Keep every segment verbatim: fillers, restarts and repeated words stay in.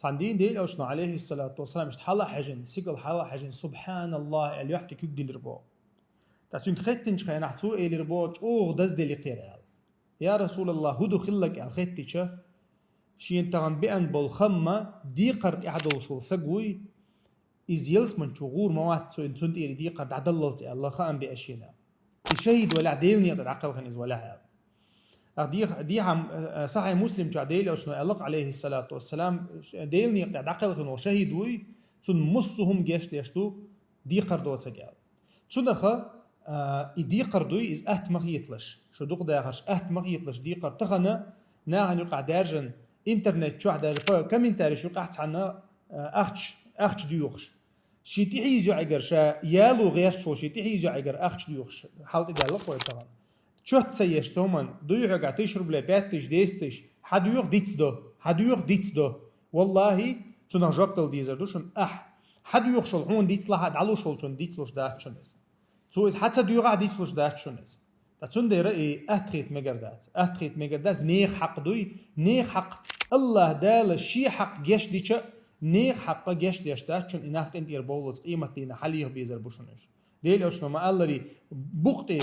Кхандийна Делан Элчано, алейхиссалату вассалам, иштта хьала хьежина, сигала хьала хьежина, «Субханаллах», аьлла, юхь тӀе куьг диллира боху. Ткъа цуьнга хеттинчу хенахь цо элира боху, чӀогӀа дазделира аьлла. «Я Расулаллах, хӀун ду хилларг?» аьлла хеттича, шена тахана беана болу хӀума декхар тӀехь долуш волу саг вуй, иза ялсамани чу гӀур ма вац, цуьнан, цунна тӀера декхар дӀадаллалц аьлла, хаам беа шена. И шахӀид валахь, Делан некъа тӀе дӀакхелхина иза валахь аьлла. Ткъа дехьа, дехьа, э, Сахьихь Муслим чохь Делан Элчано аьлла, алейхиссалату вассалам, Делан некъа тӀе дӀакхелхина волу шахӀид вуй, цунна массо а хӀума гечдеш ду, декхар доцург аьлла. Цунаха, а, и декхар дуй, иза атта ма хеталаш. Шу дукхадахарш атта ма хеталаш декхар. Тахана нахана юкъахь даьржина интернет чохь даже по комментарийш юкъахь цхьанна, а, ахча, ахча доьхуш. Шен тӀехьийза йоӀигара, ша яло гӀерташ волу шен тӀехьийза йоӀигара ахча доьхуш хьал тӀедаьлла кхой тахана. Чот ца еш цоман, дуй хьоьгахь тысяча рублей, пять тысяч, десять тысяч, хьан доьху диц до, хьан доьху диц до. Валлахи, цунах жоп дала дезар ду шуна ахь. Хьан доьхуш волу хьуна дицлахь а, дӀалуш волчунна дицлуш дац шуна иза. Цо иза хьан ца доьхахь а, дицлуш дац шуна иза. Ткъа цундела и атта хета мегар дац. Атта хета мегар дац, нехан хьакъ дуй, нехан хьакъ, Аллах Дала шен хьакъ гечдича, нехан хьакъ гечдеш дац шуна, и нах къинтӀера бовллалц къематдийнахь хьалеха безар бу шуна уьш. Делан Элчано ма-аллара, букъ тӀе,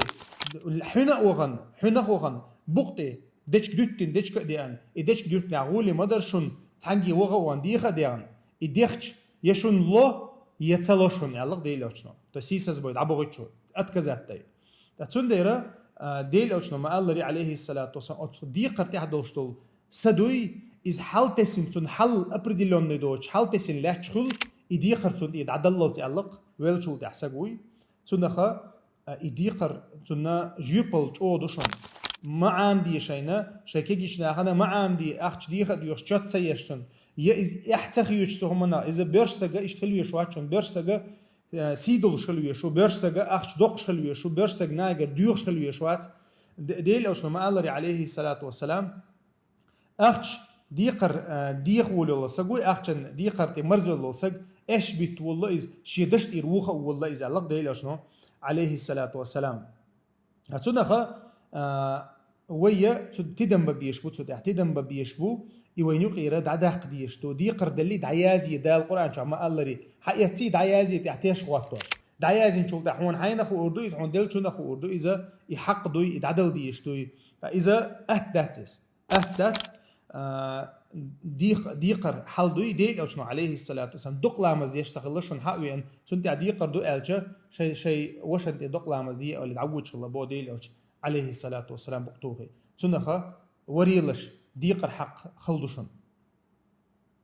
хьуьнах а вахана, хьуьнах а вахана, букъ тӀе, дечка дуьттина, дечка а деана, и дечка дуьртинехь гӀоле ма дара шуна, цхьаьнгге ваха а вахана, деха а дехна, и дехча, я шуна ло, я ца ло шуна, аьлла Делан Элчано. То есть сийсаз бой, дӀабохуьйтуш, отказать дай. Ткъа цундела, а, Делан Элчано ма-аллара, алейхиссалату вассалам, оцу декхар тӀехь долуш долу са дуй, иза хьал тесина, цунна хьал определённый доцуш, хьал тесина лаьтташ хуьлу, и декхар цунна тӀе дӀадаллалц аьлла, веллачул тӀехь саг вуй. Цунаха, а, и декхар цунна жоьпалла чӀогӀа ду шуна. Ма Ӏамаде шайна, шайн кегийчу нахана ма Ӏамаде, ахча деха а доьхуш, чот ца еш цунна. Я иза эхь ца хеташ цу хӀуманах, иза боьрша сага иштта хила веш вац шуна, боьрша сага, э, сий долуш хила веш ву, боьрша сага ахча доккхуш хила веш ву, боьрша сага нагара доьхуш хила веш вац. Де-, Делан Элчано ма-аллара, алейхиссалату вассалам, ахча декхар, а, деха волу йолу саг вуй, ахчан декхар тӀе марзвелла волу саг, эш битта волла иза, шен дашна тӀера вуха а волла иза, аьлла Делан Элчано, алейхиссалату вассалам. А цунаха, а, вай я цу тидам бан безаш бу, цу тӀехь тидам бан безаш бу, и вайн юкъера дӀадаккха дезаш ду. Декхар даллий, дӀаязъе, Дала Къуръан чохь ма-аллара, хьан эцций дӀаязъе тӀехь теш хӀоттор. ДӀаязйинчул тӀехь хьуна хьайнах хуур ду иза, хьуна деллачунах хуур ду иза, и хьакъ дуй, и дӀадала дезаш дуй. Ткъа иза атта дац иза. Атта дац, а, декх-, декхар хьал дуй, Делан Элчано, алейхиссалату вассалам, дукха ламаз деш ца хилла шуна хьа а веана, цунна тӀехь декхар ду аьлча, шай, шай вашан тӀе дукха ламаз де аьлла дӀавоьдуш хилла боху Делан Элча, алейхиссалату вассалам, букъ тухий. Цунаха варелаш, декхар хьакъ хала ду шуна.